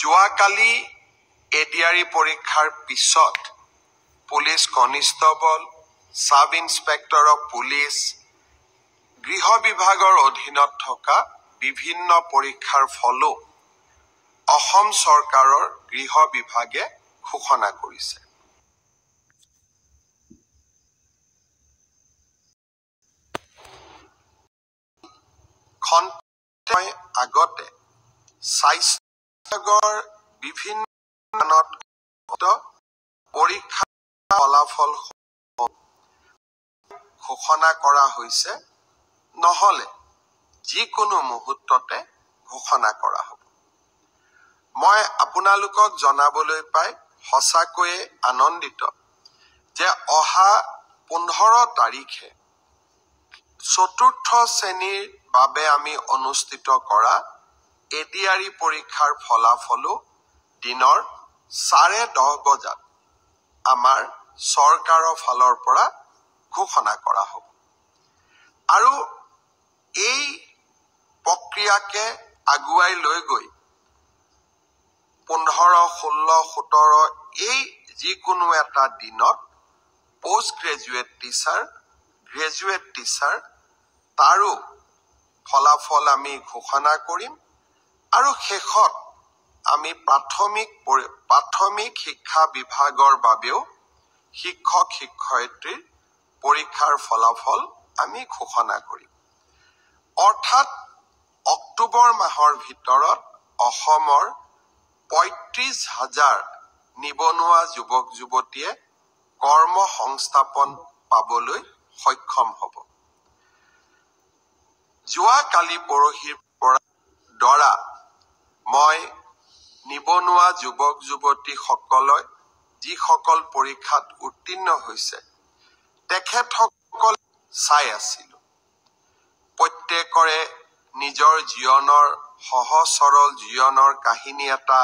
যোৱাকালি এডিআৰই পৰীক্ষাৰ পিছত police constable, sub inspector of police, গৃহ বিভাগৰ অধীনত থকা বিভিন্ন পৰীক্ষাৰ ফলো অসম চৰকাৰৰ গৃহ বিভাগে ঘোষণা কৰিছে। খন্তেক আগতে স্বাস্থ্য বিভিন্ন পৰীক্ষা ফলাফল ঘোষণা কৰা হৈছে, নহলে যিকোনো মুহূৰ্ততে ঘোষণা কৰা হ'ব। মই আপোনালোকক জনাবলৈ পাই সঁচাকৈয়ে আনন্দিত যে অহা 15 তাৰিখে চতুৰ্থ শ্ৰেণীৰ বাবে আমি অনুষ্ঠিত কৰা এডিআৰই পৰীক্ষাৰ ফলাফলো দিনৰ 10:30 বজাত আমাৰ চৰকাৰৰ ফালৰ পৰা ঘোষণা কৰা হ'ব। আৰু এই প্ৰক্ৰিয়াকে আগুৱাই লৈ গৈ 15, 16, 17 এই যিকোনো এটা দিনত post graduate teacher, graduate teacher তাৰো ফলাফল আমি ঘোষণা কৰিম। আৰু শেষত আমি প্ৰাথমিক শিক্ষা বিভাগৰ বাবেও শিক্ষক শিক্ষয়িত্ৰীৰ পৰীক্ষাৰ ফলাফল আমি ঘোষণা কৰিম। অৰ্থাৎ অক্টোবৰ মাহৰ ভিতৰত অসমৰ 35,000 নিবনুৱা যুৱক যুৱতীয়ে কৰ্ম সংস্থাপন পাবলৈ সক্ষম হ'ব। যোৱা কালি পৰহিৰ পৰা দৰা মই নিবনুৱা যুৱক যুৱতীসকলক যিসকল পৰীক্ষাত উত্তীৰ্ণ হৈছে তেখেতসকল চাই আছিলো। প্ৰত্যেকৰে নিজৰ জীৱনৰ সহজ সৰল জীৱনৰ কাহিনী এটা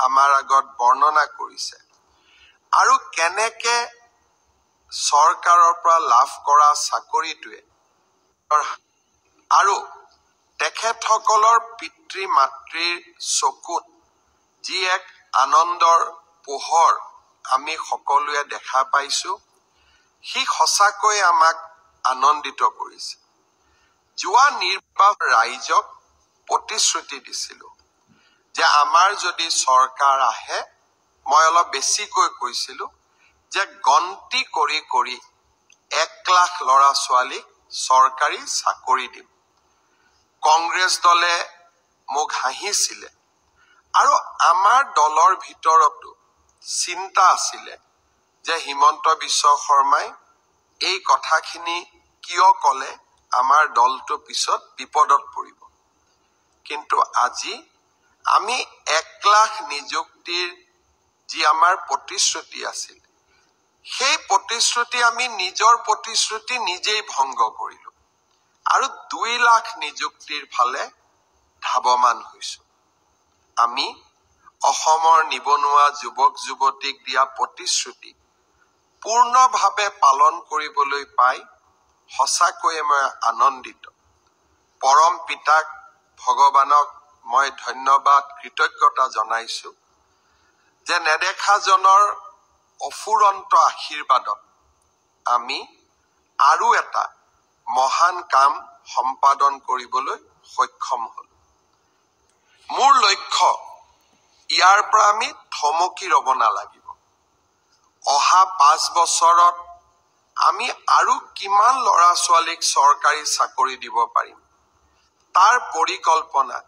আমাৰ আগত বৰ্ণনা কৰিছে আৰু কেনেকে চৰকাৰৰ পৰা লাভ কৰা চাকৰিটোৱে আৰু তেখেতসকলৰ পিতৃ মাতৃৰ চকুত যি এক আনন্দৰ পোহৰ আমি সকলোৱে দেখা পাইছো, সি সঁচাকৈ আমাক আনন্দিত কৰিছে। যোৱা নিৰ্বাচন ৰাইজক প্ৰতিশ্ৰুতি দিছিলো যে আমাৰ যদি চৰকাৰ আহে, মই অলপ বেছিকৈ কৈছিলো যে গন্তি কৰি কৰি 1 লাখ ল'ৰা ছোৱালীক চৰকাৰী চাকৰি দিম। কংগ্ৰেছ দলে মোক হাঁহিছিলে আৰু আমাৰ দলৰ ভিতৰতো চিন্তা আছিলে যে হিমন্ত বিশ্ব শৰ্মাই এই কথাখিনি কিয় ক'লে, আমাৰ দলটো পিছত বিপদত পৰিব। কিন্তু আজি আমি 1 লাখ নিযুক্তিৰ যি আমাৰ প্ৰতিশ্ৰুতি আছিল, সেই প্ৰতিশ্ৰুতি আমি নিজৰ প্ৰতিশ্ৰুতি নিজেই ভংগ কৰিলো আৰু 2 লাখ নিযুক্তিৰ ফালে ধাৱমান হৈছো। আমি অসমৰ নিবনুৱা যুৱক যুৱতীক দিয়া প্ৰতিশ্ৰুতি পূৰ্ণভাৱে পালন কৰিবলৈ পাই সঁচাকৈয়ে মই আনন্দিত। পৰম পিতাক ভগৱানক মই ধন্যবাদ কৃতজ্ঞতা জনাইছো যে নেদেখাজনৰ অফুৰন্ত আশীৰ্বাদত আমি আৰু এটা মহান কাম সম্পাদন কৰিবলৈ সক্ষম হলো। মোৰ লক্ষ্য, ইয়াৰ পৰা আমি থমকি ৰ'ব নালাগিব। অহা 5 বছৰত আমি আৰু কিমান ল'ৰা ছোৱালীক চৰকাৰী চাকৰি দিব পাৰিম তাৰ পৰিকল্পনা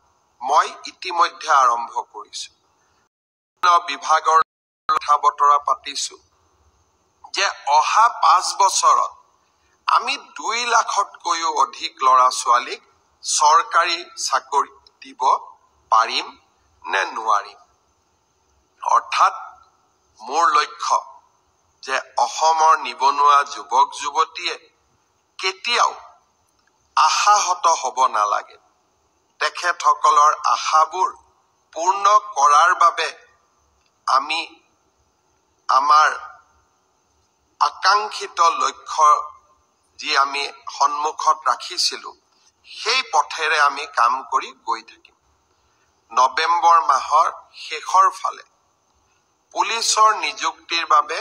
মই ইতিমধ্যে আৰম্ভ কৰিছো। বিভাগৰ কথা বতৰা পাতিছো যে অহা 5 বছৰত আমি 2 লাখতকৈও অধিক ল'ৰা ছোৱালীক চৰকাৰী চাকৰি দিব পাৰিম নে নোৱাৰিম। অৰ্থাৎ মোৰ লক্ষ্য যে অসমৰ নিবনুৱা যুৱক যুৱতীয়ে কেতিয়াও আশাহত হ'ব নালাগে। তেখেতসকলৰ আশাবোৰ পূৰ্ণ কৰাৰ বাবে আমি আমাৰ আকাংক্ষিত লক্ষ্য যি আমি সন্মুখত ৰাখিছিলো সেই পথেৰে আমি কাম কৰি গৈ থাকিম। নৱেম্বৰ মাহৰ শেষৰ ফালে পুলিচৰ নিযুক্তিৰ বাবে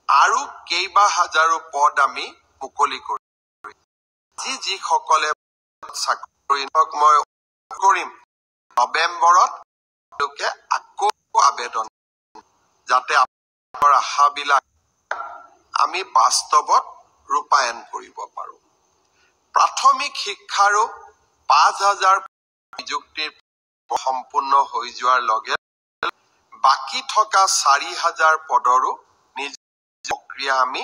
আৰু কেইবা হাজাৰো পদ আমি মুকলি কৰিম। আজি যিসকলে চাকৰি মই কৰিম, নৱেম্বৰত তেওঁলোকে আকৌ আবেদন, যাতে আপোনাৰ আশাবিলাক আমি বাস্তৱত ৰূপায়ণ কৰিব পাৰোঁ। প্ৰাথমিক শিক্ষাৰো 5000 নিযুক্তিৰ সম্পূৰ্ণ হৈ যোৱাৰ লগে বাকী থকা 4000 পদৰো নিযুক্তি প্ৰক্ৰিয়া আমি